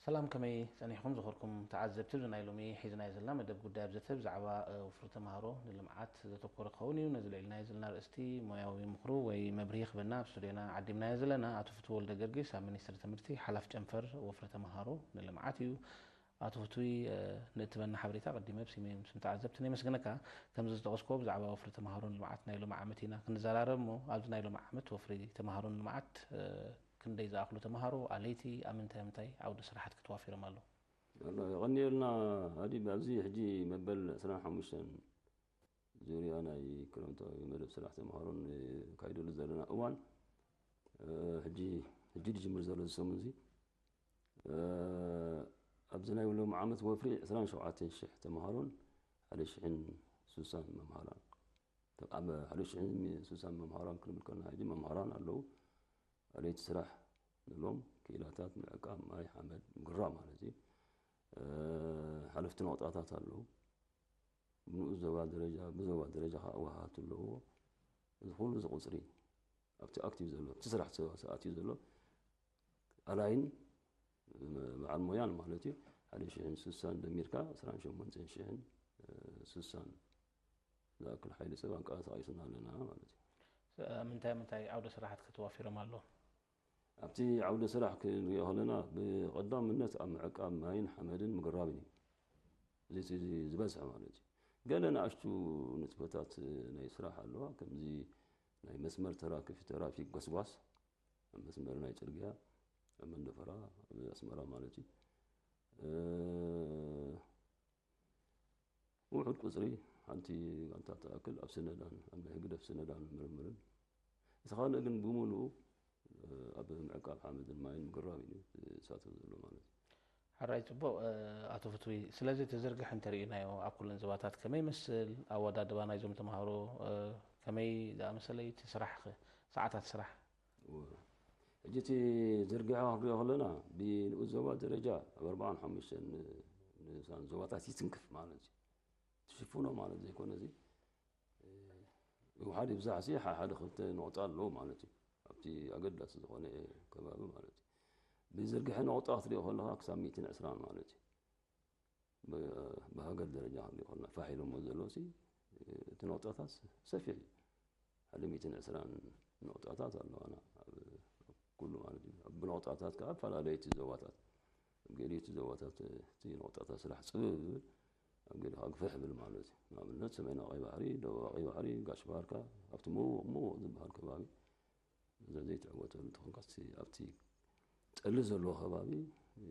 ሰላም፣ ከመይ ጸኒሕኩም? ዝኸርኩም ተዓዘብቲ፣ እዚ ናይ ሎሚ ሒዝናዮ ዘለና መደብ ጉዳይ ኣብ ዘተ ብዛዕባ፣ እ፣ ወፍሪ ተምሃሮ ንልምዓት ዘተኮረ ክኸውን እዩ። ነዚ ልዕልናዮ ዘለና ኣርእስቲ ሞያዊ ምኽሩ ወይ መብርሂ ክበና ኣብ ስቱድዮና ዓዲምናዮ ዘለና ኣቶ ፍትዊ ወልደ ገርጊስ ኣብ ሚኒስትሪ ትምህርቲ ሓላፍ ጨንፈር ወፍሪ ተምሃሮ ንልምዓት እዩ። ኣቶ ፍትዊ፣ እ፣ ንእትበና ሓበሬታ ቀዲመ ብስሜ ስም ተዓዘብቲ ነመስግነካ። ከምዚ ዝጠቐስክዎ ብዛዕባ ወፍሪ ተምሃሮ ንልምዓት ናይ ሎሚ ዓመት ኢና ክንዘራረብ እሞ ኣብዚ ናይ ሎሚ ዓመት ወፍሪ ተምሃሮ ንልምዓት፣ እ፣ ክንደይ ዝኣኽሉ ተምሃሮ፣ ኣለይቲ፣ ኣብ ምንታይ ምንታይ ዓውደ ስራሓት ክትዋፊሮም ኣለዉ? ኣሎ፣ የቐንየልና። ኣዲ፣ ኣብዚ ሕጂ መበል ዕስራን ሓሙሽተን ዙርያ ናይ ክረምታዊ መደብ ስራሕ ተምሃሮ ንካይደሉ ዘለና እዋን፣ እ፣ ሕጂ፣ ሕጂ ዝጅምር ዘሎ እዚ ሰሙን እዚ፣ እ፣ ኣብዚ ናይ ሎም ዓመት ወፍሪ ዕስራን ሸውዓተን ሽሕ ተምሃሮን ሓደ ሽሕን ስሳን መምሃራን። ኣብ ሓደ ሽሕን ስሳን መምሃራን ክንብል ከለና፣ ሕጂ መምሃራን ኣለዉ። ኣለይቲ ስራሕ ንብሎም ክኢላታት ምዕቃብ ማይ፣ ሓመድ፣ ምግራብ ማለት እዩ። እ፣ ሓለፍቲ ነቑጣታት ኣለዉ። ብንኡስ ዞባ ደረጃ፣ ብዞባ ደረጃ ከዓ ወሃብቲ ኣለዎ። እዚ ኩሉ እዚ ቁፅሪ ኣብቲ ኣክቲቭ ዘሎ፣ ኣብቲ ስራሕ ተዋሳእ ኣትዩ ዘሎ ኣላይን በዓል ሞያን ማለት እዩ። ሓደ ሽሕን ስሳን ደሚርካ ዕስራን ሸሞንተን ሽሕን፣ እ፣ ስሳን ዝኣክል ሓይሊ ሰብ ኣንቀሳቒስና ኣለና ማለት እዩ። ስ-፣ ምንታይ ምንታይ ዓውደ ስራሓት ከተዋፊሮም ኣለዉ? ኣብቲ ዓውደ ስራሕ ክንሪኦ ከለና፣ ብቐዳምነት ኣብ ምዕቃብ ማይን ሓመድን ምግራብን እዩ። እዚ እቲ ዝበዝሐ ማለት እዩ። ገለ ንኣሽቱ ንጥፈታት ናይ ስራሕ ኣለዋ፣ ከምዚ ናይ መስመር ተራፊ-፣ ተራፊክ ጎስጓስ፣ ኣብ መስመር ናይ ጽርግያ፣ ኣብ መንደፈራ፣ ኣብ ኣስመራ ማለት እዩ። እ፣ ውሑድ ቁጽሪ፣ ሓንቲ ጋንታ ትኣክል ኣብ ስነዳን፣ ኣብ ናይ ህግደፍ ስነዳን ምርምርን። እቲ ካልእ ግን ብምሉኡ፣ እ፣ ኣብ ምዕቃብ ሓመድን ማይን ምግራብ እዩ ዝሳተፍ ዘሎ ማለት እዩ። ሕራይ፣ ጽቡቕ፣ እ፣ ኣቶ ፍትዊ። ስለዚ እቲ ዝርግሐ እንተርኢናዮ፣ ኣብ ኩለን ዞባታት ከመይ ይመስል? ኣወዳድባ ናይዞም ተምሃሮ፣ እ፣ ከመይ ዝኣመሰለ እዩ? እቲ ስራሕ ኸ፣ ሰዓታት ስራሕ? እወ። ሕጂ እቲ ዝርግሐ ክንሪኦ ከለና፣ ብንኡስ ዞባ ደረጃ ኣብ ኣርባዓን ሓሙሽተን ን-፣ ንኡሳን ዞባታት ይትንክፍ ማለት እዩ። ትሽፍኖ ማለት ዘይኮነ፣ እዚ፣ እ፣ ይውሓድ ይብዛሕ ሲ፣ ሓ-፣ ሓደ ክልተ ነቑጣ ኣለዎ ማለት እዩ። ኣብቲ ኣገዳሲ ዝኾነ ከባቢ ማለት እዩ። ብዝርግሐ ነቑጣ ክትሪኦ ከለኻ፣ ክሳብ ሚእትን ዕስራን ማለት እዩ። ብ-፣ ብሃገር ደረጃ ክንሪኦ ከለና፣ ፋሕ ኢሎሞ ዘለዉ ሲ፣ እቲ ነቑጣታት ሰፊሕ እዩ። ሓደ ሚእትን ዕስራን ነቑጣታት ኣለዋና ኣብ ኩሉ ማለት እዩ። ብነቑጣታት ከዓ ኣፈላለዩ እቲ ዞባታት። ኣብ ገሊኡ እቲ ዞባታት እቲ ነቑጣታት ስራሕ ጽብብ ይብል፣ ኣብ ገሊኡ ከዓ ግፍሕ ይብል ማለት እዩ። ንኣብነት ሰሜናዊ ቀይ ባሕሪ፣ ደቡባዊ ቀይ ባሕሪ፣ ጋሽ ባርካ፣ ኣብቲ ምውቕ ምውቕ ዝበሃል ከባቢ፣ እዛ ዘይትዕወተሉ ተኾንካስ ኣብቲ ጠሊ ዘለዎ ከባቢ፣ እ፣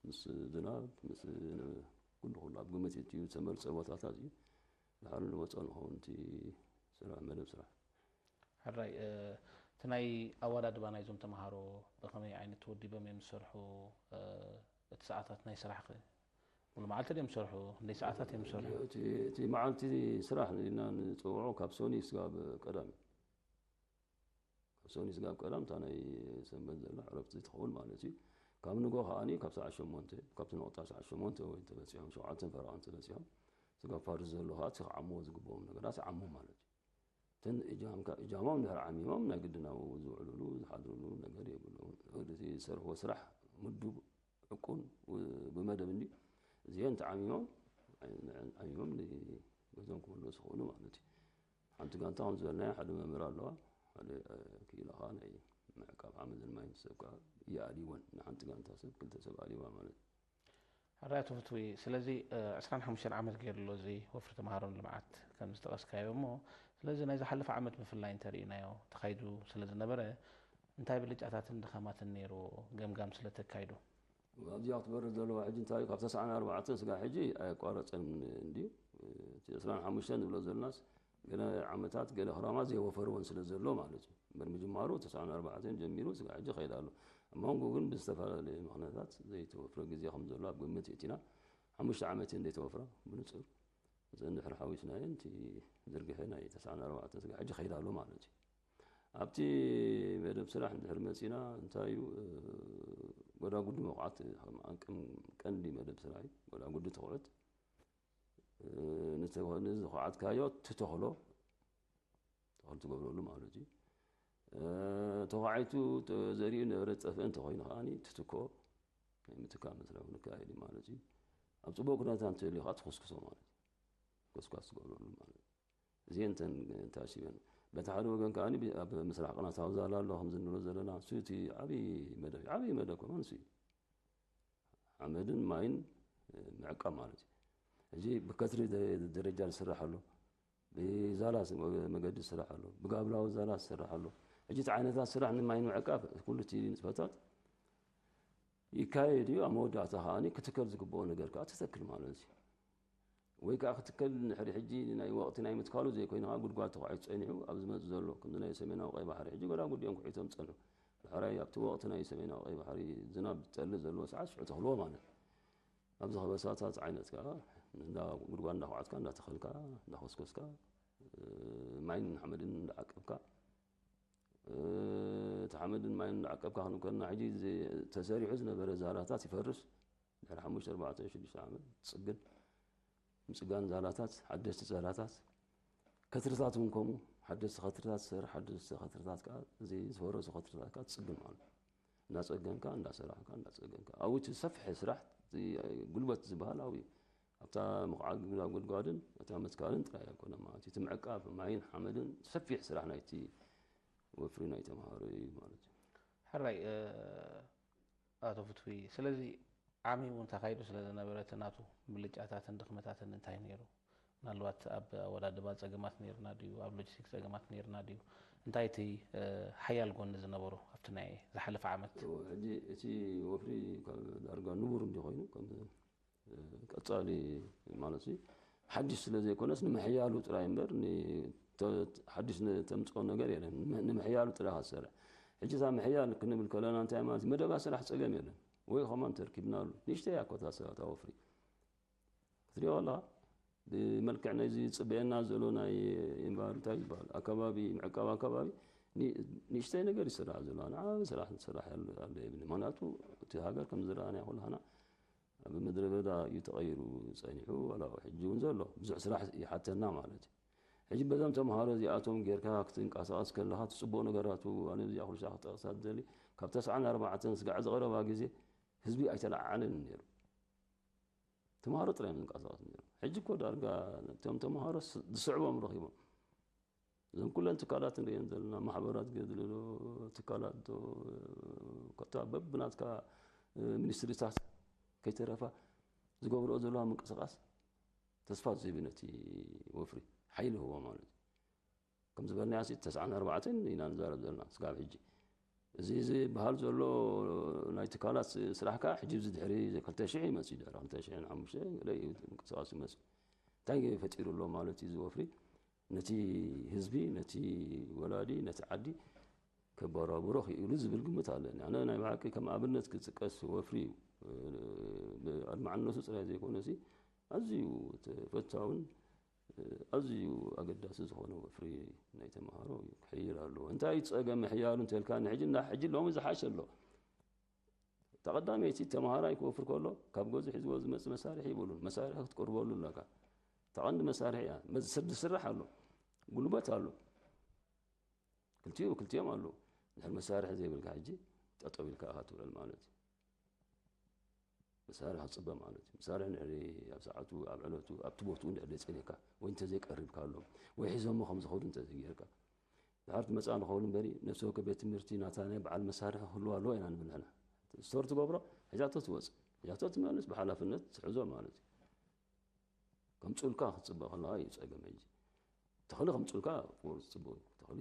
ምስ ዝናብ፣ ምስ ነ-፣ ኩሉ ኩሉ ኣብ ግምት የእትዩ ዝተመርጸ ቦታታት እዩ። ድሓር ንመጾ ንኸውን እቲ ስራሕ፣ መደብ ስራሕ። ሕራይ፣ እ፣ እቲ ናይ ኣወዳድባ ናይዞም ተምሃሮ ብኸመይ ዓይነት ተወዲቦም እዮም ዝሰርሑ? እ፣ እቲ ሰዓታት ናይ ስራሕ ኸ? ሙሉ መዓልቲ ድዮም ዝሰርሑ? ክንደይ ሰዓታት እዮም ዝሰርሑ? እቲ፣ እቲ መዓልቲ ስራሕ ኢልና ንጽውዖ ካብ ሰኑይ ስጋብ ቀዳም እዩ። ካብ ሰኑይ ስጋብ ቀዳም እታ ናይ ሰንበት ዘላ ዕረፍቲ ትኸውን ማለት እዩ። ካብ ንጎ ከዓኒ ካብ ሰዓት ሸሞንተ፣ ካብቲ ነቑጣ ሰዓት ሸሞንተ ወይ ተበጺሖም፣ ሸውዓተን ፈረቓን ተበጺሖም፣ ስጋብ ፋርስ ዘሎ ከኣ እቲ ክዓምዎ ዝግብኦም ነገራት ይዓሙ ማለት እዩ። እተን እጃምካ፣ እጃሞም እንድሕር ዓሚሞም ናይ ግድን ኣብኡ ዝውዕሉሉ፣ ዝሓድሩሉ ነገር የብሎም። እቲ ዝሰርሕዎ ስራሕ ምዱብ ዕቁን ው-፣ ብመደብ እንድዩ። እዚአን ተዓሚሞም፣ ዓይ-፣ ዓሚሞም ንገዝኦም ክምለሱ ይኽእሉ ማለት እዩ። ሓንቲ ጋንታ ከም ዝበልናዮ ሓደ መምህር ኣለዋ፣ ሓደ፣ እ፣ ክኢላ ኸዓ ናይ ምዕቃብ ሓመድን ማይን ሰብ ከኣ ይኣልይወን። ንሓንቲ ጋንታ ሰብ ክልተ ሰብ ኣልይዋ ማለት እዩ። ሕራይ ኣቶ ፍትዊ፣ ስለዚ፣ እ፣ ዕስራን ሓሙሽተን ዓመት ገይሩ ኣሎ እዚ ወፍሪ ተምሃሮን ልምዓት ከም ዝጠቐስካዮ እሞ፣ ስለዚ ናይ ዝሓለፈ ዓመት ብፍላይ እንተርኢናዮ ተኻይዱ ስለ ዝነበረ፣ እንታይ ብልጫታትን ድኻማትን ነይርዎ ገምጋም ስለ ተካይዱ? ኣብዚኣ ክትበርር ዘለዋ ሕጂ እንታይ እዩ? ካብ ተስዓን ኣርባዕተን ስጋብ ሕጂ ኣየቋረጸን እንድዩ። እቲ ዕስራን ሓሙሽተን ንብሎ ዘለናስ ገለ ዓመታት ገለ ክራማት ዘይወፈርወን ስለ ዘሎ ማለት እዩ። እምበር ምጅማሩ ተስዓን ኣርባዕተን ጀሚሩ ስጋብ ሕጂ ይኸይድ ኣሎ። ኣብ መንጎ ግን ብዝተፈላለየ ምኽንያታት ዘይተወፍረ ግዜ ከም ዘሎ ኣብ ግምት የእቲና። ሓሙሽተ ዓመት እየን ዘይተወፍራ ብንጹር። እዘን ድሕሪ ሓዊስናየን እቲ ዝርግሐ ናይ ተስዓን ኣርባዕተን ስጋብ ሕጂ ይኸይድ ኣሎ ማለት እዩ። ኣብቲ መደብ ስራሕ እንድሕር መጺና፣ እንታይ እዩ፣ እ፣ ጎዳጉዲ መኹዓት ከም ቀንዲ መደብ ስራሕ እዩ። ጎዳጉዲ ትኹዕት፣ እ፣ ንዝተኸ-፣ ንዝኹዓትካዮ ትተኽሎ፣ ተኽሊ ትገብረሉ ማለት እዩ። እ፣ ተዃዒቱ ተዘሪኡ ነበረ ዝጠፍአ እንተኾይኑ ከዓኒ ትትክኦ። ናይ ምትካል መስርሕ እውን ይካየድ እዩ ማለት እዩ። ኣብ ፅቡቅ ኩነታ እንተልዩ ከዓ ትኹስኩሶ ማለት እዩ። ኮስኳስ ትገብረሉ ማለት እዩ። እዚአን እተን ተኣሲበን። በቲ ሓደ ወገን ከዓ ኣብ ምስራሕ ቅናታዊ ዛላ ኣሎ ከምዚ ንብሎ ዘለና፣ እሱ እቲ ዓብዪ መደብ፣ ዓብዪ መደብ ከማን እሱ እዩ። ሓመድን ማይን ምዕቃብ ማለት እዩ። ሕጂ ብከትሪ ደ- ደረጃ ዝስራሕ ኣሎ፣ ብዛላ ስ- መገዲ ዝስራሕ ኣሎ፣ ብጋብላዊ ዛላ ዝስራሕ ኣሎ። ሕጂ እቲ ዓይነታት ስራሕ ንማይ ንምዕቃብ ኩሉ እቲ ንጥፈታት ይካየድ እዩ። ኣብ መወዳእታ ከዓ ክትከል ዝግብኦ ነገር ከዓ ትተክል ማለት እዩ። ወይ ከዓ ክትከል ንሕሪ ሕጂ ናይ ወቕቲ ናይ ምትካሉ ዘይኮይኑ ከዓ ጉድጓድ ተኳዒቱ ፀኒሑ ኣብ ዝመፅ ዘሎ ከምዚ ናይ ሰሜናዊ ቀይ ባሕሪ ሕጂ ጎዳጉዲ እዮም ኩዒቶም ፀንሑ። ድሕራይ ኣብቲ ወቕቲ ናይ ሰሜናዊ ቀይ ባሕሪ ዝናብ ዝጠልእ ዘለዎ ሰዓት ሽዑ ተኽልዎ ማለት እዩ። ኣብዚ ከበሳታት ዓይነት ከዓ እንዳ ጉድጓድ እንዳኳዓትካ እንዳተኸልካ እንዳኮስኮስካ ማይን ሓመድን እንዳዓቀብካ እቲ ሓመድን ማይን እንዳዓቀብካ ክንከና ሕጂ ተሰሪሑ ዝነበረ ዛላታት ይፈርስ። ድሕሪ ሓሙሽተ ኣርባዕተ ሽዱሽተ ዓመት ትፅግን ምፅጋን ዛላታት ሓደስቲ ዛላታት ከትርታት እውን ከምኡ ሓደስቲ ከትርታት ዝሰርሕ ሓደስቲ ከትርታት ከዓ እዚ ዝፈረሱ ከትርታት ከዓ ትፅግን ማለት እዩ። እንዳፀገንካ እንዳሰራሕካ እንዳፀገንካ ኣብኡ እቲ ሰፍሐ ስራሕ እቲ ጉልበት ዝበሃል ኣብኡ እዩ። ኣብታ ምቕዓድ ግዳ ጉድጓድን እታ መትካልን ጥራይ ኣይኮነ ማለት እዩ። እቲ ምዕቃብ ማይን ሓመድን ሰፊሕ ስራሕ ናይቲ ወፍሪ ናይ ተምሃሮ እዩ ማለት እዩ። ሕራይ ኣቶ ፍትዊ፣ ስለዚ ዓሚሙ እንተኻይዱ ስለ ዝነበረ እቲ ናቱ ብልጫታትን ድኽመታትን እንታይ ነይሩ? ምናልባት ኣብ ኣወዳድባ ጸገማት ነይርና ድዩ? ኣብ ሎጂስቲክስ ጸገማት ነይርና ድዩ? እንታይ እቲ ሓያል ጎኒ ዝነበሮ ኣብቲ ናይ ዝሓለፈ ዓመት? ሕጂ እቲ ወፍሪ ዳርጋ ንቡር እንዲ ኮይኑ ቀፃሊ ማለት ሓድሽ ስለ ዘይኮነስ ንምሕያሉ ጥራይ እምበር ሓድሽ ተምፅኦ ነገር የለን። ንምሕያሉ ጥራይ ካሰርሕ ሕጂ እዛ ምሕያል ክንብል ከለና እንታይ ማለት መደባ ስራሕ ፀገም የለን ወይ ከማን ተርኪብናሉ ንእሽተይ ኣኮታሰባታ ወፍሪ ክትሪኦ ከለካ ብመልክዕ ናይዚ ዝፅበየና ዘሎ ናይ ኢንቫይሮንመንት ዝበሃል ኣከባቢ ምዕቃብ ኣከባቢ ንእሽተይ ነገር ይስራሕ ዘሎ ንዓበ ስራሕ ዝስራሕ ኣሎ የብኒ ምክንያቱ እቲ ሃገር ከም ዝረኣና ኩላና ኣብ ምድረ በዳ እዩ ተቐይሩ ፀኒሑ ዋላ ሕጂ እውን ዘሎ ብዙሕ ስራሕ ይሓተና ማለት እዩ። ሕጂ በዞም ተምሃሮ እዚኣቶም ጌርካ ክትንቀሳቐስ ከለኻ እቲ ፅቡቕ ነገራቱ ኣነ እዚኣ ኩሉ ክጠቕሳ ዝደሊ ካብ ተስዓን ኣርባዕተን ስጋዕ ዝቐረባ ግዜ ህዝቢ ኣይተለዓዓለን ነይሩ። ተምሃሮ ጥራይ እዮም ዝንቀሳቐሱ ነይሮም። ሕጂ እኮ ዳርጋ እቶም ተምሃሮ ዝስዕቦም ረኺቦም። እዞም ኩለን ትካላት ንሪአን ዘለና ማሕበራት ገድልዶ ትካላት ዶ ኮታ በብናትካ ሚኒስትሪታት ከይተረፋ ዝገብርኦ ዘለዋ ምንቅስቃስ ተስፋ ዝህብ ነቲ ወፍሪ ሓይሊ ህቦ ማለት እዩ። ከም ዝበልናዮ ሲ ተስዓን ኣርባዕተን ኢና ንዛረብ ዘለና ስጋብ ሕጂ እዚ ዝበሃል ዘሎ ናይ ትካላት ስራሕ ከዓ ሕጂ እዚ ድሕሪ ክልተ ሽሕ ይመፅእ ድሕሪ ክልተ ሽሕን ሓሙሽተ ገለ እዩ ምንቅስቃስ ይመፅእ እንታይ ፈጢሩ ኣሎ ማለት እዩ እዚ ወፍሪ ነቲ ህዝቢ ነቲ ወላዲ ነቲ ዓዲ ከበራብሮ ክኢሉ ዝብል ግምት ኣለኒ ኣነ ናይ ብሓቂ ከም ኣብነት ክጥቀስ ወፍሪ እዩ ኣድማዕነቱ ፅራይ ዘይኮነ ሲ ኣዝዩ ተፈታውን ኣዝዩ ኣገዳሲ ዝኾነ ወፍሪ ናይ ተምሃሮ እዩ ክሕይል ኣለዎ። እንታይ እዩ ፀገም ምሕያሉ እንተልካኒ ሕጂ እንዳ ሕጂ ሎሚ ዝሓሸ ኣሎ። እታ ቀዳመይቲ ተምሃራይ ክወፍር ከሎ ካብ ገዝኡ ሒዝዎ ዝመፅእ መሳርሒ ይብሉን መሳርሒ ክትቅርበሉ ኣለካ። እታ ቀንዲ መሳርሒ እያ። ዝስራሕ ኣሎ፣ ጉልበት ኣሎ። ክልቲኡ ክልቲኦም ኣለዉ። ድሕሪ መሳርሒ ዘይብልካ ሕጂ ጠጠው ኢልካ ኢኻ ትውዕል ማለት እዩ። መሳርሒ ክፅበ ማለት እዩ። መሳርሒ ድሕሪ ኣብ ሰዓቱ ኣብ ዕለቱ ኣብቲ ቦትኡ እንድሕር ደይፀኒሕካ ወይ እንተዘይቀሪብካሎም ወይ ሒዞሞ ከም ዝኸዱ እንተዘይጌርካ ድሓር ትመፅኣ ንኸውን እምበሪ ነፍሲ ወከፍ ቤት ትምህርቲ ናታ ናይ በዓል መሳርሒ ክህልዋ ኣለዎ ኢና ንብል ንሕና። ስቶር ትገብሮ ሒዛቶ ትወፅእ ሒዛቶ ትመልስ ብሓላፍነት ትሕዞ ማለት እዩ። ከምፅኡልካ ክትፅበ ከለካ እዩ ፀገም ሕጂ። ተኽሊ ከምፅኡልካ ኦፍኮርስ ፅቡቅ እዩ። ተኽሊ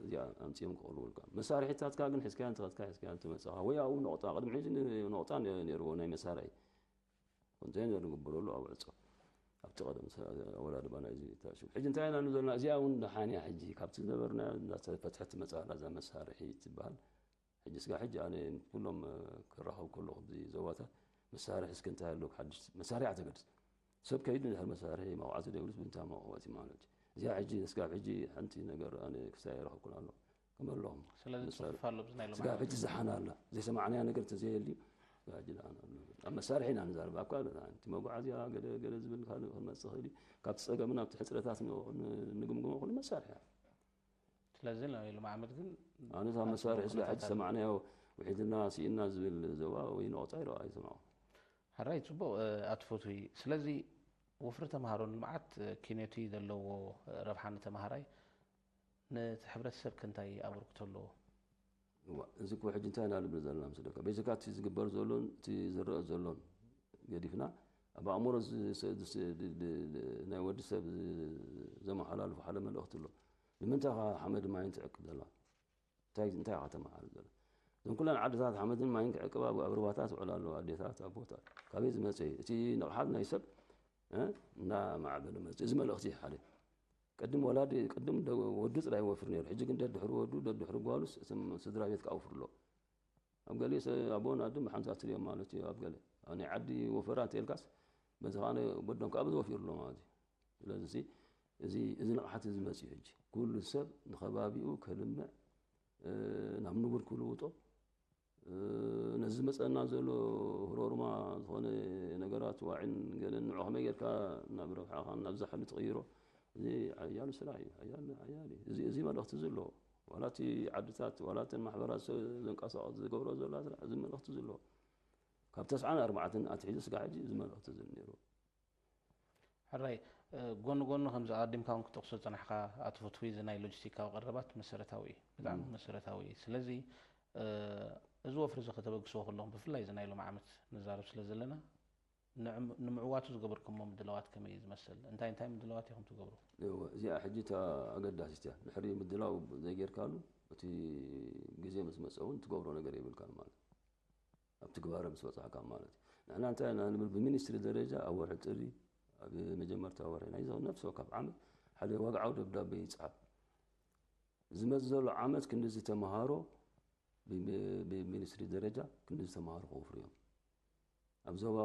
እዚኣ ኣምፂኦም ክቕርቡልካ። መሳርሒታትካ ግን ሒዝካያ እንተኸድካ ሒዝካያ እንተመፃኻ ወይ ኣብኡ ነቑጣ ቅድሚ ሕጂ ነቑጣ ነይርዎ ናይ መሳርሒ ኮንቴነር ንግብረሉ ኣብ ዕፆ ኣብቲ ቀደም ኣወዳድባ ናይዚ ተኣሽሙ ሕጂ እንታይ ኢና ንዘለና እዚኣ እውን ደሓን እያ ሕጂ ካብቲ ዝነበርና እንዳተፈትሐት ትመፃ ኣላ እዛ መሳርሒ ትበሃል ሕጂ ስጋ ሕጂ ኣነ ኩሎም ክራኸብ ከለኹ ኣብዚ ዞባታት መሳርሒ እስኪ እንታይ ኣለኩም ሓድሽ መሳርሒ ኣተገድስ ሰብ ከይዱ ድሕሪ መሳርሒ መውዓቲ ደብልስ ብምንታይ መውዓቲ ማለት እዩ እዚኣ ሕጂ ስጋብ ሕጂ ሓንቲ ነገር ኣነ ክሳይ ኣይረኸብኩን ኣሎ ከመለኹም ስለዚ ትኸፍፍ ኣሎ ብዚ ናይ ሎም ስጋብ ዓመት ሕጂ ዝሓና ኣላ ዘይሰማዕናያ ነገር እንተዘየልዩ ስጋብ ሕጂ ደሓን ኣሎ ኣብ መሳርሒ ኢና ንዛረብ ኣብ ካልእ እቲ መጓዓዝያ ገለ ገለ ዝብል ካልእ ክመፅእ ክእል እዩ ካብቲ ፀገምን ኣብቲ ሕፅረታት ንግምግሞ ኩሉ መሳርሒ እያ ስለዚ ናይ ሎም ዓመት ግን ኣነታ መሳርሒ ስለ ሕጂ ሰማዕናዮ ውሒድና ስኢና ዝብል ዘባ ወይ ነቑጣ ይረኣ ኣይሰማዕኹ። ሕራይ ጽቡቕ ኣትፈትዊ። ስለዚ ወፍሪ ተምሃሮ ንልምዓት ኪነቲ ዘለዎ ረብሓ ንተምሃራይ ነቲ ሕብረተሰብ ከ እንታይ ኣበርክቶ ኣለዎ? እዋ፣ እዚ እኮ ሕጂ እንታይ ኢና ንብል ዘለና ምስለካ? በይዘካ እቲ ዝግበር ዘሎን እቲ ዝረአ ዘሎን ገዲፍና፣ ኣብ ኣእምሮ ዝ- ዝ- ዝ- ድ- ድ- ድ- ናይ ወዲ ሰብ ዝ- ዘመሓላልፎ ሓደ መልእኽቲ ኣሎ። ንምንታይ ኢኻ ሓመድ ማይን ትዕቅብ ዘላ? እንታይ እንታይ ኢኻ ተመሓላልፍ ዘላ? እዞም ኩለን ዓድታት ሓመድን ማይን ክዕቅባ ኣብ ሩባታት ይውዕላ ኣለዋ፣ ኣዴታት፣ ኣቦታት። ካበይ ዝመጸ እዩ? እቲ ንቕሓት ናይ ሰብ እ? እናማዕበለ መጽእ። እዚ መልእኽቲ ሓደ። ቅድም ወላዲ ቅድም ደ- ወዱ ጥራይ ይወፍር ነይሩ። ሕጂ ግን ደድሕሪ ወዱ ደድሕሪ ጓሉስ እቶም ስድራ ቤት ክኣውፍር ኣሎ። ኣብ ገሊኡ ሰ- ኣቦን ኣድን ብሓንሳብ ትሪኦም ማለት እዩ። ኣብ ገለ ኣብ ናይ ዓዲ ወፈራ እንተልካስ በዚ ከዓ ወዶም ከዓ በዚ ወፊሩ ኣሎ ማለት እዩ። ስለዚ እዚ እዚ ንቕሓት እዚ መፅዩ ሕጂ ኩሉ ሰብ ንኸባቢኡ ከልምዕ ናብ ንቡር ክልውጦ ነዚ ዝመፀና ዘሎ ህሮርማ ዝኾነ ነገራት ዋዒን ገለን ንዑ ከመይ ጌርካ ናብ ረብሓኻን ናብ ዛሕሊ ትቕይሮ? እዚ ሓያሉ ስራሕ እዩ። ሓያል ሓያል እዩ። እዚ እዚ መልእኽቲ እዚ ኣለዎ። ዋላ እቲ ዓድታት ዋላ እተን ማሕበራት ሰብ ዘንቀሳቐስ ዝገብሮ ዘላ ስራሕ እዚ መልእኽቲ እዚ ኣለዎ። ካብ ተስዓን ኣርባዕተን ኣትሒዙ ስጋ ሕጂ እዚ መልእኽቲ እዚ ነይሩ። ሕራይ ጎኒ ጎኒ ከምዚ ኣቐዲምካ እውን ክጠቕሶ ዝፀናሕካ ኣቶ ፍትዊ እዚ ናይ ሎጂስቲካዊ ቀረባት መሰረታዊ እዩ፣ ብጣዕሚ መሰረታዊ እዩ። ስለዚ እዚ ወፍሪ እዚ ከተበግስዎ ከለኹም ብፍላይ እዚ ናይ ሎም ዓመት ንዛረብ ስለ ዘለና ንምዕዋቱ ዝገበርኩሞ ምድላዋት ከመይ እዩ ዝመስል? እንታይ እንታይ ምድላዋት ኢኹም ትገብሩ? እዚኣ ሕጂ እታ ኣገዳሲት እያ። ድሕሪ ምድላው ዘይጌርካሉ እቲ ግዜ ምስ መፀ እውን ትገብሮ ነገር የብልካን ማለት ኣብ ትግባረ ምስ በፃሕካ ማለት እዩ። ንሕና እንታይ ኢና ንብል ብሚኒስትሪ ደረጃ ኣብ ወርሒ ጥሪ ኣብ መጀመርታ ወርሒ ናይ ነፍሲ ወከፍ ዓመት ሓደ ወግዓዊ ደብዳቤ ይፅሓፍ። ዝመፅ ዘሎ ዓመት ክንድዚ ተምሃሮ ብሚኒስትሪ ደረጃ ክንድዚ ተምሃሮ ከውፍሩ እዮም። ኣብ ዞባ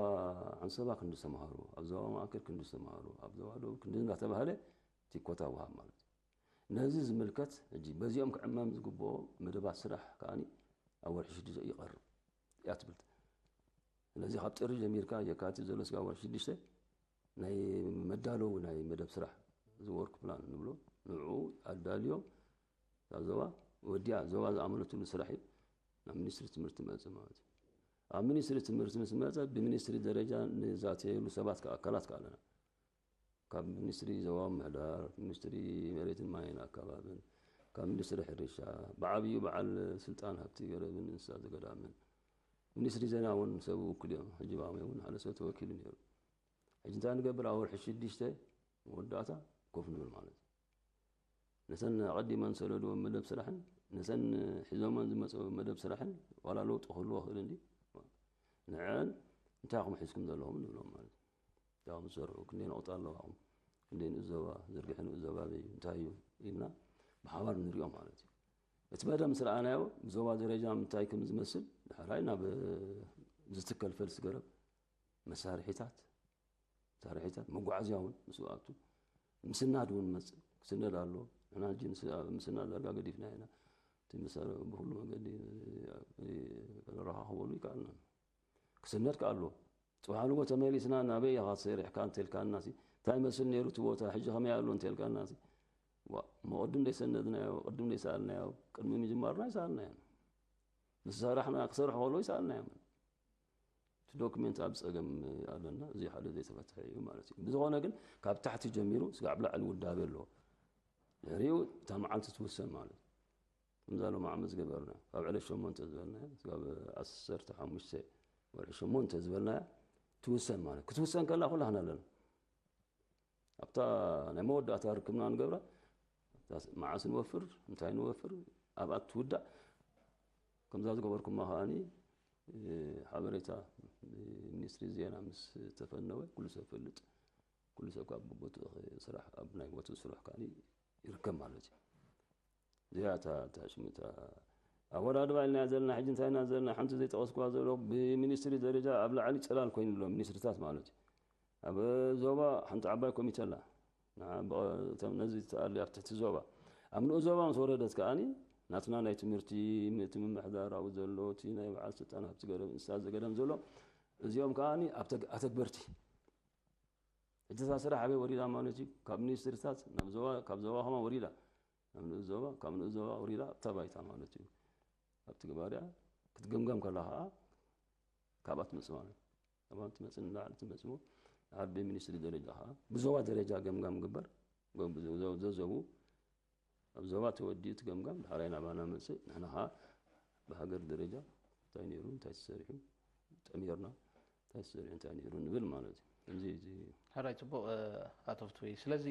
ዓንሰባ ክንዲ ዝተምሃሩ፣ ኣብ ዞባ ማእከል ክንዲ ዝተምሃሩ፣ ኣብ ዞባ ደቡብ ክንዲ እንዳተባህለ እቲ ኮታ ይወሃብ ማለት እዩ። ነዚ ዝምልከት ሕጂ በዚኦም ክዕመም ዝግብኦ መደባት ስራሕ ከኣ ኣብ ወርሒ ሽዱሽተ ይቐርብ እያ ትብል። ስለዚ ካብ ጥሪ ጀሚርካ የካቲት ዘሎ ስጋብ ወርሒ ሽዱሽተ ናይ መዳለዊ ናይ መደብ ስራሕ እዚ ወርክ ፕላን ንብሎ ንዕኡ ኣዳልዮም እታ ዞባ ወዲኣ ዞባ ዝኣመነትሉ ስራሕ እዩ ናብ ሚኒስትሪ ትምህርቲ መፅእ ማለት እዩ። ኣብ ሚኒስትሪ ትምህርቲ ምስ መፀ ብሚኒስትሪ ደረጃ ንዛተየሉ ሰባት ኣካላት ከ ኣለና። ካብ ሚኒስትሪ ዞባዊ ምሕዳር፣ ሚኒስትሪ መሬትን ማይን ኣከባብን፣ ካብ ሚኒስትሪ ሕርሻ፣ ብዓብዩ በዓል ስልጣን ሃብቲ ገረብን እንስሳ ዘገዳምን፣ ሚኒስትሪ ዜና እውን ሰብ ውክል እዮም። ሕጂ ብኣመይ እውን ሓደ ሰብ ተወኪሉ ነይሩ። ሕጂ እንታይ ንገብር? ኣብ ወርሒ ሽዱሽተ መወዳእታ ኮፍ ንብል ማለት እዩ። ነተን ኣቐዲመን ዝሰደድዎ መደብ ስራሕን ነተን ሒዞመን ዝመፅኡ መደብ ስራሕን ዋላ ለውጢ ክህልዎ ክእል እንዲ ንዐን እንታይ ኢኹም ሒዝኩም ዘለኹም ንብሎም ማለት እዩ። እንታይ ኢኹም ዝሰርሑ? ክንደይ ነቑጣ ኣለዋኹም? ክንደይ ንኡስ ዞባ ዝርግሐ ንኡስ ዞባ ኣበይ እዩ? እንታይ እዩ ኢልና ብሓባር ንሪኦ ማለት እዩ። እቲ መደብ ምስ ረኣናዮ ብዞባ ደረጃ ምንታይ ከም ዝመስል ድሕራይ ናብ ዝትከል ፈልሲ ገረብ መሳርሒታት መሳርሒታት መጓዓዝያ እውን ምስ ኣቱ ምስናድ እውን መፅእ ክስነድ ኣሎ። ንሕና ሕጂ ምስናድ ዳርጋ ገዲፍና ኢና። እቲ መሳርሒ ብኩሉ መገዲ ክንረኻኽበሉ ይከኣልና። ክስነድ ከኣሎ ፅባሕ ንጎ ተመሊስና ናበይ ኢኻ ሰሪሕካ እንተልካና ሲ እንታይ ይመስል ነይሩ እቲ ቦታ ሕጂ ከመይ ኣሎ እንተልካና ሲ ዋ እሞ ቅድም ዘይሰነድናዮ ቅድም ዘይሰኣልናዮ ቅድሚ ምጅማርና ይሰኣልናዮ። ምስ ሰራሕና ክሰርሑ ከለዉ ይሰኣልናዮም። እቲ ዶክሜንት ኣብ ፀገም ኣለና። እዚ ሓደ ዘይተፈትሐ እዩ ማለት እዩ። ብዝኾነ ግን ካብ ታሕቲ ጀሚሩ ስጋዕ ብላዕሊ ውዳቤ ኣለዎ። ድሕሪኡ እታ መዓልቲ ትውሰን ማለት እዩ። ከምዛ ሎሚ ዓመት ዝገበርና ካብ ዕለት ሸሞንተ ዝበልናዮ ስጋብ ዓሰርተ ሓሙሽተ ወርሒ ሸሞንተ ዝበልናያ ትውሰን ማለት ክትውሰን ከላ ኩላህና ኣለና። ኣብታ ናይ መወዳእታ ርክብና ንገብራ መዓስ ንወፍር እንታይ ንወፍር ኣብኣ ትውዳእ። ከምዛ ዝገበርኩማ ከዓኒ ሓበሬታ ሚኒስትሪ ዜና ምስ ተፈነወ ኩሉ ሰብ ፈልጥ ኩሉ ሰብ ካብ ቦትኡ ስራሕ ኣብ ናይ ቦትኡ ስራሕ ከዓኒ ይርከብ ማለት እዩ። እዚኣ እታ እታ ሽምታ ኣወዳድባ ኢልና ዘለና ሕጂ እንታይ ኢና ዘለና ሓንቲ ዘይጠቐስኩዋ ዘሎ ብሚኒስትሪ ደረጃ ኣብ ላዕሊ ፅላል ኮይኑ ኣሎ ሚኒስትሪታት ማለት እዩ። ኣብ ዞባ ሓንቲ ዓባይ ኮሚተ ኣላ። ነዚ ትኣሊ ኣብ ትሕቲ ዞባ ኣብ ንኡ ዞባ ምስ ወረደት ከዓኒ ናትና ናይ ትምህርቲ እቲ ምምሕዳር ኣብኡ ዘሎ እቲ ናይ በዓል ስልጣን ሃብቲ ገረብ እንስሳ ዘገዳም ዘሎ እዚኦም ከዓኒ ኣተግበርቲ ሕጂ እዛ ስራሕ ኣበይ ወሪዳ ማለት እዩ? ካብ ሚኒስትሪታት ናብ ዞባ ካብ ዞባ ከማ ወሪዳ ናብ ንኡስ ዞባ ካብ ንኡስ ዞባ ወሪዳ ኣብታ ባይታ ማለት እዩ። ኣብቲ ገባርያ ክትገምገም ከላ ከዓ ካብኣ ትመፅእ ማለት እዩ። ካብኣ ትመፅእ ንላዕሊ ትመፅእ እሞ ድሓር ብሚኒስትሪ ደረጃ ከዓ ብዞባ ደረጃ ገምጋም ግበር። ጎ- ብዞ- ዞ- ዞ- ዞቡ ኣብ ዞባ ተወዲኡ እቲ ገምጋም ድሓራይ ናባና መፅእ። ንሕና ከዓ ብሃገር ደረጃ እንታይ ነይሩ፣ እንታይ ተሰሪሑ፣ ጠሚርና እንታይ ተሰሪሑ፣ እንታይ ነይሩ ንብል ማለት እዩ። እዚ እዚ ሕራይ ጽቡቕ። ኣቶ ፍትዊ፣ ስለዚ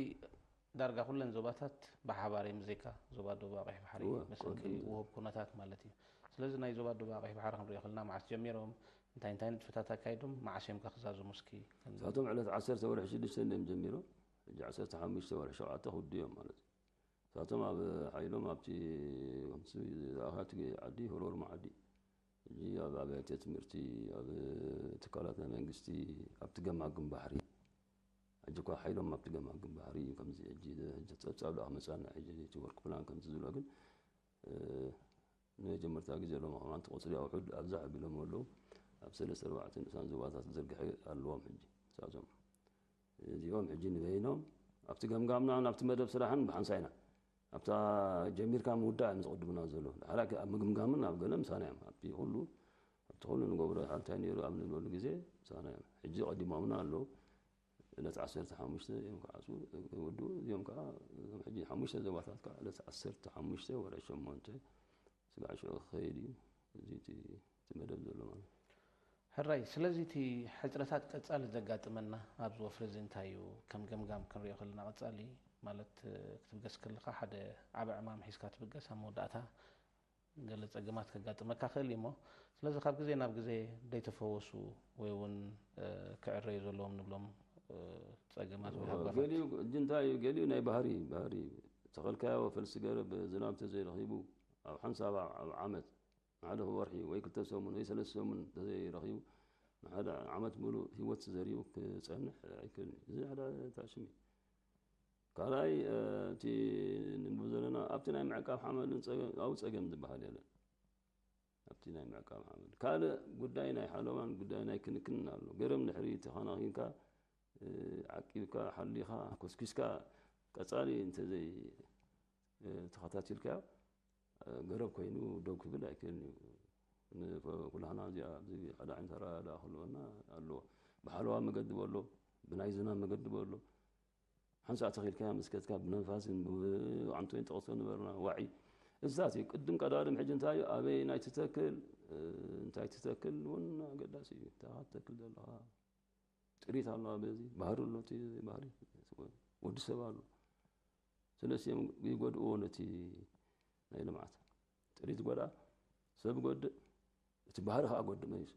ዳርጋ ኩለን ዞባታት ብሓባር እዮም፣ ብዘይካ ዞባ ደቡብ ኣቕሒ ባሕሪ እወ፣ ብሰንኪ ወዲ- ውሁብ ኩነታት ማለት እዩ። ስለዚ ናይ ዞባ ደቡብ ኣቕሒ ባሕሪ ክንሪኦ ከለና፣ መዓስ ጀሚሮም፣ እንታይ እንታይ ንጥፈታት ኣካይዶም፣ መዓስ እዮም ከ ክዛዘሙ? እስኪ ከን- ንሳቶም ዕለት ዓሰርተ ወርሒ ሽዱሽተ እዮም ጀሚሮም። ሕጂ ዓሰርተ ሓሙሽተ ወርሒ ሸውዓተ ክውድኡ እዮም ማለት እዩ። ንሳቶም ኣብ ሓይሎም ኣብቲ ከምቲ ዝኣኻቲ ዓዲ፣ ህሮርማ ዓዲ፣ ሕጂ ኣብ ኣብያተ ትምህርቲ፣ ኣብ ትካላት ናይ መንግስቲ፣ ኣብቲ ገማግም ባሕሪ፣ ሕጂ እኳ ሓይሎም ኣብቲ ገማግም ባሕሪ እዩ። ከምዚ ሕጂ ሕጂ ጸብጻብ ደኣ ክመጻና፣ ሕጂ እቲ ወርክ ፕላን ከምዚ ዝብሎ ግን ንመጀመርታ ግዜ ሎም ኣንቲ ቆፅሪ ኣውሑድ ኣብዛ ኣቢሎም ኣለዉ። ኣብ ሰለስተ ኣርባዕተ ንኡሳን ዞባታት ዝዝርግሐ ኣለዎም። ሕጂ ንሳቶም እዚኦም ሕጂ ንበይኖም ኣብቲ ገምጋምና ናብቲ መደብ ስራሕን ብሓንሳይና ኣብታ ጀሚርካ ምውዳእ እዮም ዝቕድሙና ዘለዉ። ድሓር ኣብ ምግምጋምን ኣብ ገለ ምሳና እዮም። ኣብቲ ኩሉ ኣብቲ ኩሉ ንገብሮ እንታይ ነይሩ ኣብ ንብለሉ ግዜ ምሳና እዮም። ሕጂ ቀዲሞምና ኣለዉ። ዕለት ዓሰርተ ሓሙሽተ እዮም ክዓፅዉ ክውድኡ። እዚኦም ከዓ እዞም ሕጂ ሓሙሽተ ዞባታት ከዓ ዕለት ዓሰርተ ሓሙሽተ ወርሒ ሸሞንተ ስጋዕ ሽዑ ክኸይድ እዩ። እዚ እቲ እቲ መደብ ዘሎ ማለት እዩ። ሕራይ፣ ስለዚ እቲ ሕፅረታት ቀፃሊ ዘጋጥመና ኣብዚ ወፍሪ እዚ እንታይ እዩ? ከም ገምጋም ክንሪኦ ከለና ቀፃሊ ማለት ክትብገስ ከለካ ሓደ ዓቢ ዕማም ሒዝካ ትብገስ፣ ኣብ መወዳእታ ገለ ጸገማት ከጋጥመካ ክእል እዩ እሞ፣ ስለዚ ካብ ግዜ ናብ ግዜ ደይተፈወሱ ወይ እውን ክዕረዩ ዘለዎም ንብሎም ጸገማት ወይ ሃጓፋት። ገሊኡ ሕጂ እንታይ እዩ፣ ገሊኡ ናይ ባህሪ፣ ባህሪ እዩ። ተኸልካዮ ፈልሲ ገረብ ዝናብ ተዘይረኺቡ ኣብ ሓንሳብ ኣብ ዓመት ንሓደ ወርሒ ወይ ክልተ ሰሙን ወይ ሰለስተ ሰሙን ተዘይረኺቡ ንሓደ ዓመት ሙሉእ ህይወት ዘሪኡ ክጸንሕ ኣይክእልን እዩ። እዚ ሓደ ታሽም እዩ። ካልኣይ እቲ ንንብብ ዘለና ኣብቲ ናይ ምዕቃብ ሓመድን ኣብኡ ጸገም ዝበሃል የለን። ኣብቲ ናይ ምዕቃብ ሓመድ ካልእ ጉዳይ ናይ ሓለዋን ጉዳይ ናይ ክንክንን ኣሎ። ገረብ ንድሕሪ ተኸናኺንካ ዓቂብካ ሓሊኻ ኮስኪስካ ቀጻሊ እንተዘይ ተኸታቲልካዮ ገረብ ኮይኑ ደው ክብል ኣይክእልን እዩ። ኩላህና እዚኣ ኣብዚ ሓደ ዓይነት ኣረዳድኣ ክህልወና ኣለዎ። ብሓለዋ መገዲ በሎ፣ ብናይ ዝናብ መገዲ በሎ፣ ሓንሳእ ተኺልካያ መስከትካ ብነፋስን ብዓንቶይን ጠቕሶ ነበርና ዋዒ እዛት እዩ። ቅድም ቀዳድም ሕጂ እንታይ እዩ ኣበይ ናይ ትተክል እንታይ ትተክል እውን ኣገዳሲ እዩ። እንታይ ትተክል ዘለኻ ጥሪት ኣለዋ፣ በዚ ባህሪ ኣሎ፣ እቲ ባህሪ ወዲ ሰብ ኣሎ። ስለዚ እዮም ይጎድእዎ ነቲ ናይ ልምዓት ጥሪት ጎድኣ ሰብ ጎድእ እቲ ባህሪ ከዓ ጎድእ መሊሱ።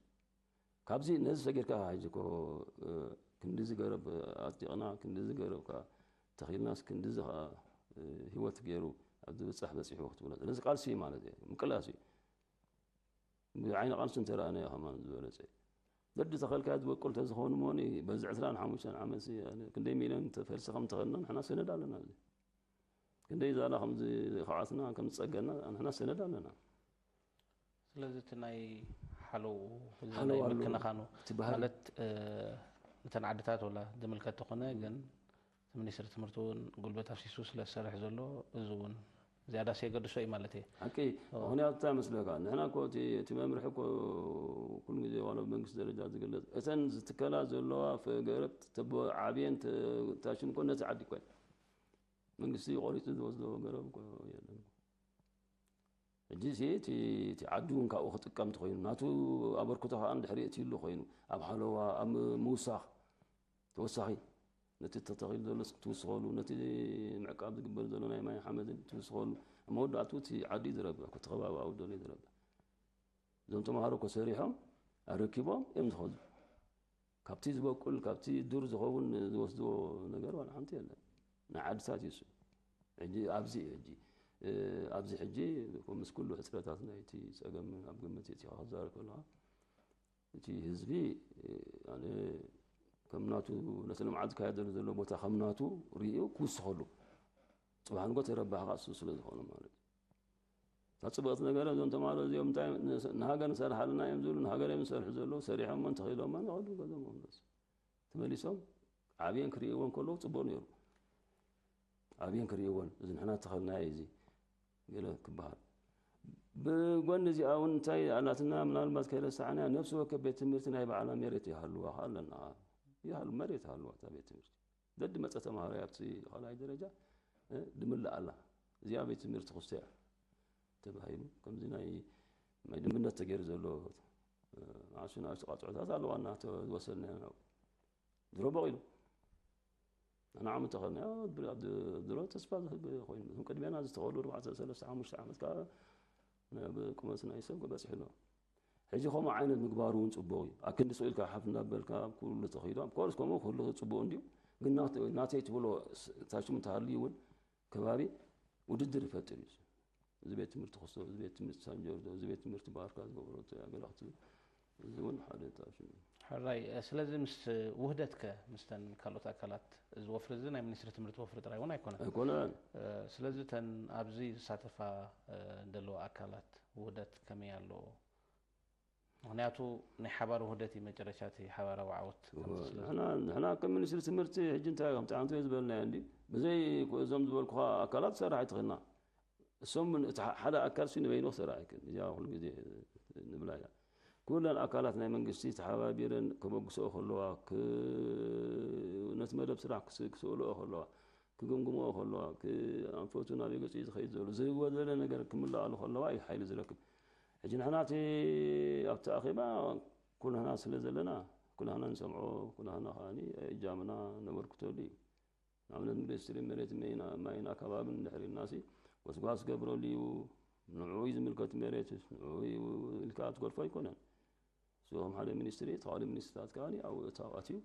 ካብዚ ነዚ ሰጊርካ ሕጂ እኮ ክንድዚ ገረብ ኣፅዲቕና ክንድዚ ገረብ ከዓ ተኺልናስ ክንድዚ ከዓ ህይወት ገይሩ ኣብ ዝብፃሕ በፂሑ ክትብሎ ስለዚ ቃልሲ ማለት እዩ ምቅላስ እዩ። ብዓይኒ ቃልሲ እንተረኣናዮ ከማን ዝበለፀ እዩ። ደዲ ተኸልካዮ ዝበቁል ተዝኸውን እሞኒ በዚ ዕስራን ሓሙሽተን ዓመት ክንደይ ሚልዮን ፈልሲ ከም ተኸልና ንሕና ሰነድ ኣለና። ክንደይ ዛላ ከም ዝኸዓትና ከም ዝፀገና ንሕና ሰነድ ኣለና። ስለዚ እቲ ናይ ሓለውኡ እዚ ናይ ምክንኻኑ ማለት ነተን ዓድታት ወላ ዝምልከት ተኾነ ግን እቲ ሚኒስትሪ ትምህርቲ እውን ጉልበት ኣፍሲሱ ስለ ዝሰርሕ ዘሎ እዚ እውን ዝያዳስ የገድሶ እዩ ማለት እየ። ሓቂ ምኽንያቱ እንታይ መስለካ ንሕና እኮ እቲ እቲ መምርሒ እኮ ኩሉ ግዜ ዋላ ብመንግስቲ ደረጃ ዝግለፅ እተን ዝትከላ ዘለዋ ገረብ ዓብየን ታሽን እኮ ነቲ ዓዲ እኮ መንግስቲ ቆሪፁ ዝወስዶ ገረብ እኮ የለን። ሕጂ እቲ ዓዲ እውን ካብኡ ክጥቀም ተኮይኑ ናቱ ኣበርክቶ ከዓ ድሕሪ እቲ ይሉ ኮይኑ ኣብ ሓለዋ ኣብ ምውሳኽ ተወሳኺ ነቲ ተተኺሉ ዘሎ ትውስኸሉ ነቲ ምዕቃብ ዝግበር ዘሎ ናይ ማይ ሓመድን ትውስኸሉ ኣብ መወዳእቱ እቲ ዓዲ ዝረብሕ እቲ ከባቢ ኣውደሎ ዝረብሕ እዞም ተምሃሮ እኮ ሰሪሖም ኣረኪቦም እዮም ዝኸዱ። ካብቲ ዝበቁል ካብቲ ዱር ዝኸውን ዝወስድዎ ነገር ዋላ ሓንቲ የለን። ናይ ዓድታት እዩ እሱ። ሕጂ ኣብዚ እዩ ሕጂ ኣብዚ ሕጂ ምስ ኩሉ ሕፅረታት ናይቲ ፀገም ኣብ ግምት እቲኻ ክዛረብ ከለኻ እቲ ህዝቢ ኣነ ከም ናቱ ነቲ ልምዓት ዝካየደሉ ዘሎ ቦታ ከም ናቱ ርእዩ ክውስኸሉ ፅባሕ ንጎ ተረባሕ ከዓ እሱ ስለ ዝኾነ ማለት እዩ። እታ ፅብቕቲ ነገር እዞም ተምሃሮ እዚኦም እንታይ ንሃገር ንሰርሓልና እዮም ዝብሉ ንሃገር እዮም ዝሰርሑ ዘለዉ ሰሪሖሞ እንተኽኢሎማ ንቐዱ ገዞም መምለሱ ተመሊሶም ዓብየን ክርእይዎ እንከለዉ ፅቡቕ ነይሩ። ዓብየን ክርእይዎን እዚ ንሕና ተኸልናዮ እዚ ገለ ክበሃል ብጎኒ እዚኣ እውን እንታይ ኣላትና፣ ምናልባት ከይረሳዕናያ፣ ነፍሲ ወከፍ ቤት ትምህርቲ ናይ ባዕላ ሜሬት ይሃልዋ፣ ኣለና፣ ይሃሉ፣ መሬት ይሃልዋ እታ ቤት ትምህርቲ። ደዲ መጸ ተማሃራይ ኣብቲ ካልኣይ ደረጃ፣ እ፣ ድምልእ ኣላ። እዚኣ ቤት ትምህርቲ ክስቶ እያ ተባሂሉ፣ ከምዚ ናይ ማይ ድምነት ተገይሩ ዘሎ፣ እ፣ ንኣሽቱ ንኣሽቱ ቃጽዖታት ኣለዋና፣ ተወሰድናዮ። ድሮ በቒሉ። ንዓም እንተኸድናዮ፣ ድሮ ተስፋ ዝህብ ኮይኑ፣ እቶም ቅድሜና ዝተኸሉ ኣርባዕተ፣ ሰለስተ፣ ሓሙሽተ ዓመት ከዓ ናብ ቁመት ናይ ሰብ በጺሑ ኣሎ። ሕጂ ከምኡ ዓይነት ምግባሩ እውን ጽቡቕ እዩ። ኣክንዲ ስቕ ኢልካ ሓፍ እንዳበልካ ኩሉ ተኸይዱ፣ ኣብ ኮርስ ከምኡ ክህሉ ጽቡቕ እንድዩ። ግን ናተ-፣ ናተይ ትብሎ ስ-፣ ታሽሙ እንተሃልዩ እውን ከባቢ ውድድር ይፈጥር እዩ። እዚ ቤት ትምህርቲ ክስቶ፣ እዚ ቤት ትምህርቲ ሳንጆርዶ፣ እዚ ቤት ትምህርቲ ባርካ ዝገብሮ ኣገላኽቲ፣ እዚ እውን ሓደ ታሽሙ። ሕራይ፣ ስለዚ ምስ ውህደትከ ምስተን ካልኦት ኣካላት፣ እዚ ወፍሪ እዚ ናይ ሚኒስትሪ ትምህርቲ ወፍሪ ጥራይ እውን ኣይኮነን። ኣይኮነን። ስለዚ እተን ኣብዚ ዝሳተፋ፣ እ፣ ዘለዋ ኣካላት ውህደት ከመይ ኣለዎ? ምኽንያቱ ናይ ሓባር ውህደት እዩ መጨረሻ እቲ ሓባራዊ ዓወት ከምዚ ስለ ንሕና፣ ንሕና ከም ሚኒስትሪ ትምህርቲ ሕጂ እንታይ እዮም፣ ጥዓንቶ ዝበልናዮ እንዲ፣ ብዘይ እዞም ዝበልኩኻ ኣካላት ክሰርሕ ኣይትኽእልና። እሶም ምን-፣ እቲ ሓ-፣ ሓደ ኣካል ሲ ንበይኑ ክሰርሕ ኣይክእልን። እዚኣ ኩሉ ግዜ ንብላ ኢና። ኩለን ኣካላት ናይ መንግስቲ ተሓባቢረን ከበግስኦ ከለዋ፣ ክ-፣ ነቲ መደብ ስራሕ ክስ-፣ ክስእልኦ ከለዋ፣ ክግምግምኦ ከለዋ፣ ክ-፣ ኣንፈቱ ናበይ ገጹ እዩ ዝኸይድ ዘሎ፣ ዝህብዎ ዘለ ነገር ክምልኣሉ ከለዋ እዩ ሓይሊ ዝረክብ። ሕጂ ንሕና እቲ ኣብቲ ኣኼባ ኩላህና ስለ ዘለና፣ ኩላህና ንሰምዖ፣ ኩላህና ከኣ እጃምና ነበርክተሉ እዩ። ንኣብነት ሚኒስትሪ መሬት፣ መይና-፣ ማይን ኣከባብን እንድሕር ኢልናሲ፣ ጎስጓስ ገብረሉ እዩ፣ ንዕኡ እዩ ዝምልከት መሬት፣ ንዕኡ እዩ ኢልካ ትገድፎ ኣይኮነን። እሱ ከም ሓደ ሚኒስትሪ፣ እቲ ካልእ ሚኒስትሪታት ከኣ ኣብኡ እታው ኣትዩ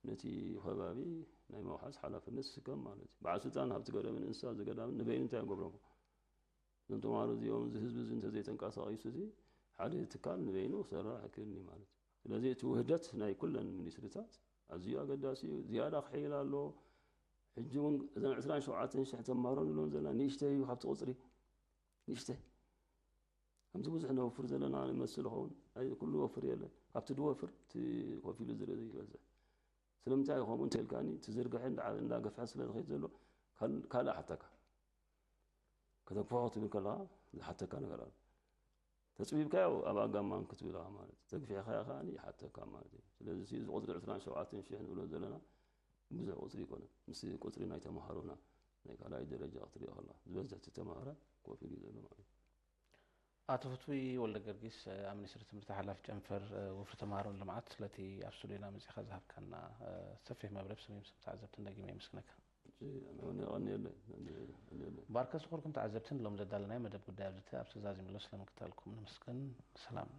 ነቲ ከባቢ ናይ ምውሓስ ሓላፍነት ዝስከም ማለት እዩ። በዓል ስልጣን ሃብቲ ገደብን እንስሳ ዘገዳምን ንበይኑ እንታይ ይገብሮም? እዞም ተምሃሮ እዚኦም፣ እዚ ህዝቢ እዚ እንተዘይተንቀሳቒሱ፣ እዚ ሓደ ትካል ንበይኑ ክሰርሕ ኣይክእልን እዩ ማለት እዩ። ስለዚ እቲ ውህደት ናይ ኩለን ሚኒስትሪታት ኣዝዩ ኣገዳሲ እዩ። ዝያዳ ክሕይል ኣለዎ። ሕጂ እውን እዘን ዕስራን ሸውዓተን ሽሕ ተምሃሮ ንብለን ዘለና ንእሽተይ እዩ ካብቲ ቁጽሪ። ንእሽተይ። ከምዚ ብዙሕ ነውፍር ዘለና ንመስል ይኸውን። ኣይ፣ ኩሉ ወፍር የለን። ካብቲ ድወፍር እቲ ኮፍ ኢሉ ዝርኢ ይበዝሕ። ስለምንታይ ከምኡ እንተልካኒ፣ እቲ ዝርግሐ እንዳ-፣ እንዳገፍሐ ስለ ዝኸይድ ዘሎ፣ ካል-፣ ካልእ ሓተካ። ከተግፍሖ ክትብል ከለኻ ዝሓተካ ነገር ኣሎ። ተጽቢብካዮ ኣብ ኣጋማን ክትብል ኢኻ ማለት እዩ። ተግፊሕካዮ ከኣ ይሓተካ ማለት እዩ። ስለዚ እዚ ቁጽሪ ዕስራን ሸውዓተን ሽሕ ንብሎ ዘለና ብዙሕ ቁጽሪ ኣይኮነን። ምስ ቁጽሪ ናይ ተምሃሮና ናይ ካልኣይ ደረጃ ክትሪኦ ከለኻ፣ ዝበዝሕ እቲ ተምሃራይ ኮፍ ኢሉ እዩ ዘሎ ማለት እዩ። ኣቶ ፍትዊ ወልደ ጊዮርጊስ፣ ኣብ ሚኒስትሪ ትምህርቲ ሓላፊ ጨንፈር ወፍሪ ተምሃሮን ልምዓት፣ ስለቲ ኣብ ስቱዲዮና መጺኻ ዝሃብካና ሰፊሕ መብርሂ ብስመይ ብስም ተዓዘብትን ደጊመ የመስግነካ። ኣነ እውን የቐንየለይ፣ የቐንየለይ። ባርከ ዝኸበርኩም ተዓዘብቲ፣ ንሎም ዘዳለናዮ መደብ ጉዳይ ኣብዚ ኣብቲ ዛዚምሎ ስለምክታልኩም ንምስግን። ሰላም።